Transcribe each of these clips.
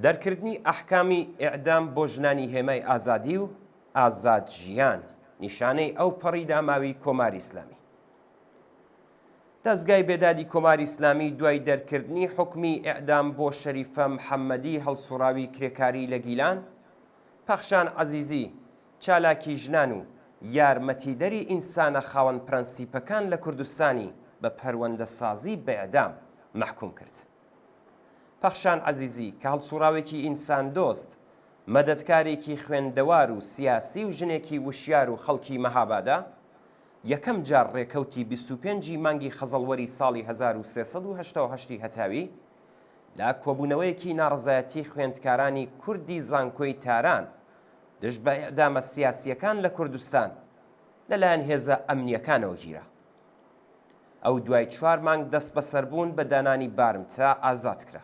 دەرکردنی ئەحکامی ئێعدام بۆ ژنانی هێمای ئازادی و ئازاد ژیان، نیشانەی ئەو پەڕی داماوی کۆماری ئیسلامی. دەزگای بێدادی کۆماری ئیسلامی دوای دەرکردنی حوکمی ئێعدام بۆ شەریفە محەممەدی هەڵسوڕاوی کرێکاری لە گیلان، پەخشان عەزیزی چالاکی ژنان و یارمەتیدەری ئینسانە خاوەن پرەنسیپەکان لە کوردستانی بە پەروەندەسازی بە ئێعدام مەحکووم کرد. پەخشان عەزیزی کە هەڵسوڕاوێکی ئینساندۆست، مەدەدکارێکی خوێندەوار و سیاسی و ژنێکی وشیار و خەڵکی مەهابادە، یەکەم جار ڕێکەوتی 25 ی مانگی خەزەڵوەری ساڵی 1388 ی هەتاوی لە کۆبوونەوەیەکی ناڕەزایەتی خوێندکارانی کوردی زانکۆی تاران دژ بە ئیعدامە سیاسییەکان لە کوردستان لەلایەن هێزە ئەمنییەکانەوە گیرا. ئەو دوای چوار مانگ دەستبەسەربوون بە دانانی بارمتە ئازاد کرا.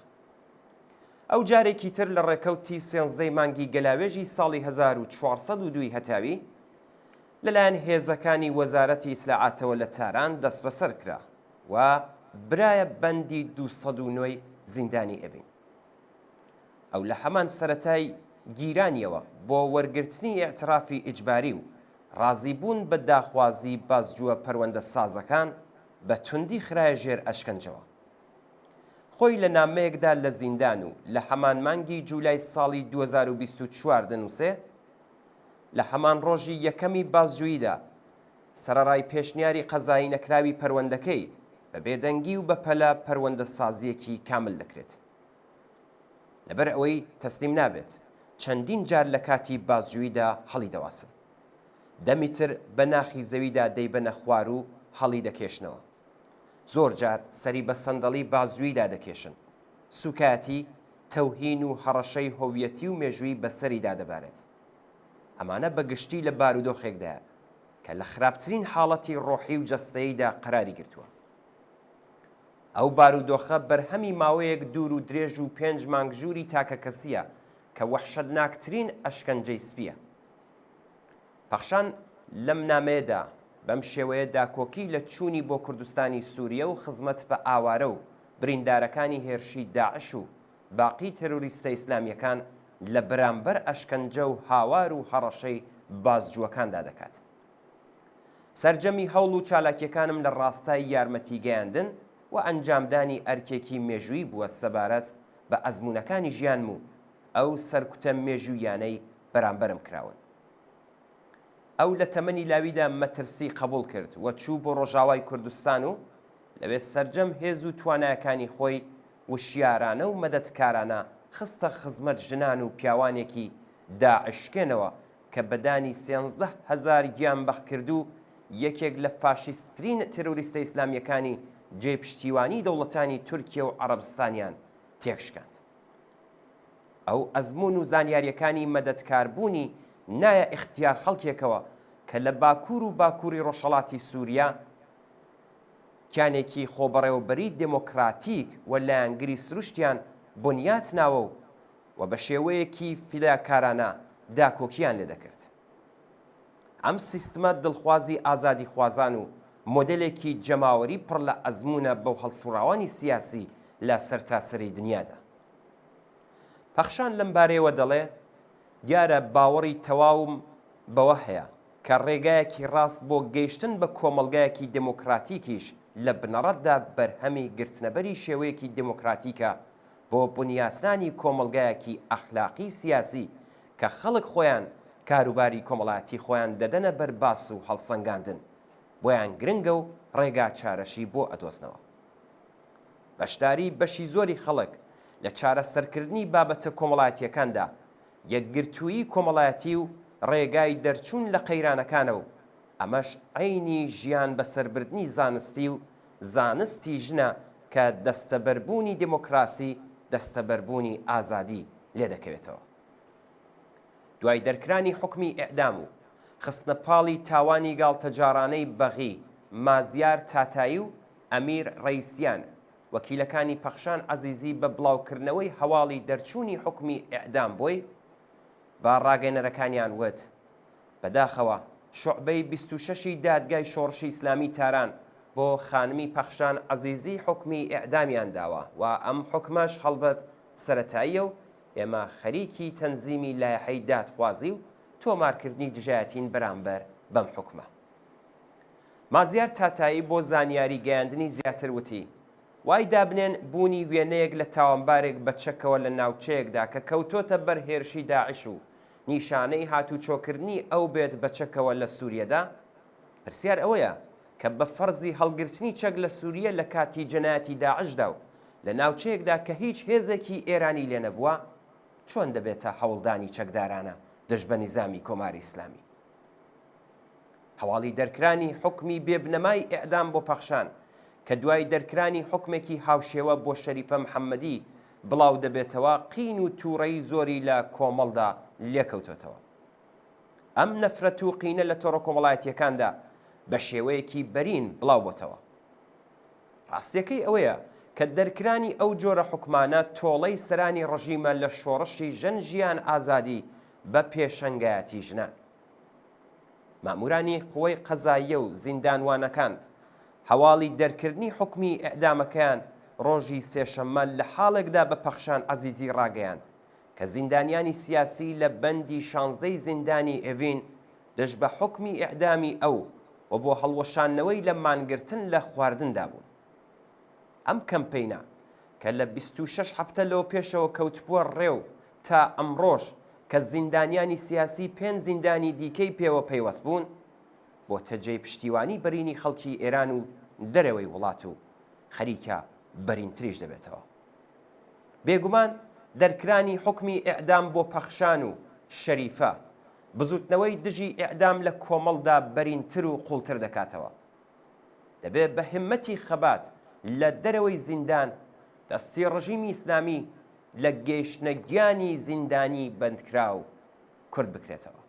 ئەو جارێکی تر لە ڕێکەوتی سێنزدەی مانگی گەلاوێژی ساڵی 1402 ی هەتاوی لەلایەن هێزەکانی وەزارەتی ئیتلاعاتەوە لە تاران دەستبەسەر کرا و برایە بەندی 209 ی زیندانی ئێڤین. ئەو لە هەمان سەرەتای گیرانیەوە بۆ وەرگرتنی ئیعترافی ئیجباری و ڕازیبوون بە داخوازی بازجووە پەروەندە سازەکان بە توندی خرایە ژێر ئەشکەنجەوە. خۆی لە نامەیەکدا لە زیندان و لە هەمان مانگی جولای ساڵی 2024 دەنووسێ، لە هەمان ڕۆژی یەکەمی بازجووییدا، سەرەڕای پێشنیاری قەزایی نەکراوی پەروەندەکەی، بە بێدەنگی و بە پەلە پەروەندەسازییەکی کامل دەکرێت. لەبەر ئەوەی تەسلیم نابێت، چەندین جار لە کاتی بازجوویدا هەڵیدەواسن. دە میتر بە ناخی زەویدا دەیبەنە خوار و هەڵیدەکێشنەوە. زۆر جار سەری بە سەندەڵی بازجوویدا دەکێشن. سووکایەتی، تەوهین و هەڕەشەی هۆویەتی و مێژوویی بەسەریدا دەبارێت. ئەمانە بە گشتی لە بارودۆخێکدایە کە لە خراپترین حاڵەتی ڕۆحی و جەستەییدا قەراری گرتووە. ئەو بارودۆخە بەرهەمی ماوەیەک دوور و درێژ و پێنج مانگ ژووری تاکەکەسییە کە وەحشەتناکترین ئەشکەنجەی سپییە. پەخشان لەم نامەیەدا بەم شێوەیە داکۆکی لە چوونی بۆ کوردستانی سووریە و خزمەت بە ئاوارە و بریندارەکانی هێرشی داعش و باقی تێرۆریستە ئیسلامییەکان لە بەرامبەر ئەشکەنجە و هاوار و هەڕەشەی بازجووەکاندا دەکات. سەرجەمی هەوڵ و چالاکیەکانم لە ڕاستای یارمەتی گەیاندن و ئەنجامدانی ئەرکێکی مێژوویی بووە سەبارەت بە ئەزموونەکانی ژیانم و ئەو سەرکوتە مێژووییانەی بەرامبەرم کراون. ئەو لە تەمەنی لاویدا مەترسی قەبوڵ کرد و چوو بۆ ڕۆژاوای کوردستان و لەوێ سەرجەم هێز و توانایەکانی خۆی وشیارانە و مەدەتکارانە خستە خزمەت ژنان و پیاوانێکی داعششکێنەوە کە بە دانی 13,000 گیانبەختکردوو یەکێک لە فاشیستترین تێرۆریستە ئیسلامییەکانی جێی پشتیوانی دەوڵەتانی تورکیە و عەڕەبستانیان تێکشکاند. ئەو ئەزموون و زانیارییەکانی مەدەتکاربوونی نایە ئیختیار خەڵکێکەوە کە لە باکوور و باکووری ڕۆژهەڵاتی سووریا کیانێکی خۆبەڕێوەبەریی دێمۆکراتیک و لایەنگری سروشتیان بنیات ناوە و و بە شێوەیەکی فیداکارانە داکۆکییان لێ دەکرد. ئەم سیستمە دڵخوازی ئازادیخوازان و مۆدێلێکی جەماوەری پڕ لە ئەزموونە بۆ هەڵسوڕاوانی سیاسی لە سەرتاسەری دنیادا. پەخشان لەم بارەیەوە دەڵێ، دیارە باوەڕی تەواوم بەوە هەیە کە ڕێگایەکی ڕاست بۆ گەیشتن بە کۆمەڵگایەکی دێمۆکراتیکیش لە بنەڕەتدا بەرهەمی گرتنەبەری شێوەیەکی دێمۆکراتیکە بۆ بنیاتنانی کۆمەڵگایەکی ئەخلاقی سیاسی کە خەڵک خۆیان کاروباری کۆمەڵایەتی خۆیان دەدەنە بەر باس و هەڵسەنگاندن بۆیان گرنگە و ڕێگا چارەشی بۆ ئەدۆزنەوە. بەشداری بەشی زۆری خەڵک لە چارەسەرکردنی بابەتە کۆمەڵایەتییەکاندا یەکگرتوویی کۆمەڵایەتی و ڕێگای دەرچوون لە قەیرانەکانە و ئەمەش عەینی ژیان بەسەربردنی زانستی و زانستی ژنە کە دەستەبەربوونی دێمۆکراسی دەستەبەربوونی ئازادی لێدەکەوێتەوە. دوای دەرکرانی حوکمی ئێعدام و خستنە پاڵی تاوانی گاڵتەجاڕانەی بەغی مازیار تاتایی و ئەمیر ڕەیسیان، وەکیلەکانی پەخشان عەزیزی بە بڵاوکردنەوەی هەواڵی دەرچوونی حوکمی ئێعدام بۆی، بە ڕاگەنەرەکانیان وت، بەداخەوە شوعبەی 26 ی دادگای شۆڕشی ئیسلامی تاران بۆ خانمی پەخشان عەزیزی حوکمی ئێعدامیان داوە و ئەم حوکمەش هەڵبەت سەرەتاییە و. ئێمە خەریکی تەنزیمی لایحەی دادخوازی و تۆمارکردنی دژایەتین بەرامبەر بەم حوکمە. مازیار تاتایی بۆ زانیاری گەیاندنی زیاتر وتی، وای دابنێن بوونی وێنەیەک لە تاوانبارێک بە چەکەوە لە ناوچەیەکدا کە کەوتۆتە بەر هێرشی داعش و نیشانەی هاتوچۆکردنی ئەو بێت بە چەکەوە لە سوریەدا، پرسیار ئەوەیە کە بە فەرزی هەڵگرتنی چەک لە سوریە لە کاتی جەنایەتی داعشدا و لە ناوچەیەکدا کە هیچ هێزێکی ئێرانی لێ نەبووە، چۆن دەبێتە هەوڵدانی چەکدارانە دژ بە نیزامی کۆماری ئیسلامی؟ هەواڵی دەرکرانی حوکمی بێ بنەمای ئێعدام بۆ پەخشان کە دوای دەرکرانی حوکمێکی هاوشێوە بۆ شەریفە محەممەدی بڵاو دەبێتەوە، قین و تووڕەیی زۆری لە کۆمەڵدا لێکەوتۆتەوە. ئەم نەفرەت و قینە لە تۆڕە کۆمەڵایەتییەکاندا بە شێوەیەکی بەرین بڵاو بۆتەوە. ڕاستییەکەی ئەوەیە کە دەرکرانی ئەو جۆرە حوکمانە تۆڵەی سەرانی ڕژیمە لە شۆڕشی ژن ژیان ئازادی بە پێشەنگایەتی ژنان. مامورانی قوەی قەزاییە و زیندانوانەکان هەواڵی دەرکردنی حوکمی ئێعدامەکەیان ڕۆژی سێشەممە لە حاڵێکدا بە پەخشان عەزیزی ڕاگەیاند کە زیندانیانی سیاسی لە بەندی شانزدەی زیندانی ئێڤین دژ بە حوکمی ئێعدامی ئەو و بۆ هەڵوەشاندنەوەی لە مانگرتن لە خواردندا بوون. ئەم کەمپەینە کە لە 26 هەفتە لەوە پێشەوە کەوتبووە ڕێ و تا ئەمڕۆش کە زیندانیانی سیاسی پێنج زیندانی دیکەی پێوە پەیوەست بوون، بۆتە جێی پشتیوانی بەرینی خەڵکی ئێران و دەرەوەی وڵات و خەریکە بەرینتریش دەبێتەوە. بێگومان دەرکرانی حوکمی ئێعدام بۆ پەخشان و شەریفە، بزووتنەوەی دژی ئێعدام لە کۆمەڵدا بەرینتر و قووڵتر دەکاتەوە. دەبێ بە هیممەتی خەبات لە دەرەوەی زیندان، دەستی ڕژیمی ئیسلامی لە گەیشتنە گیانی زیندانیی بەندکراو کورت بکرێتەوە.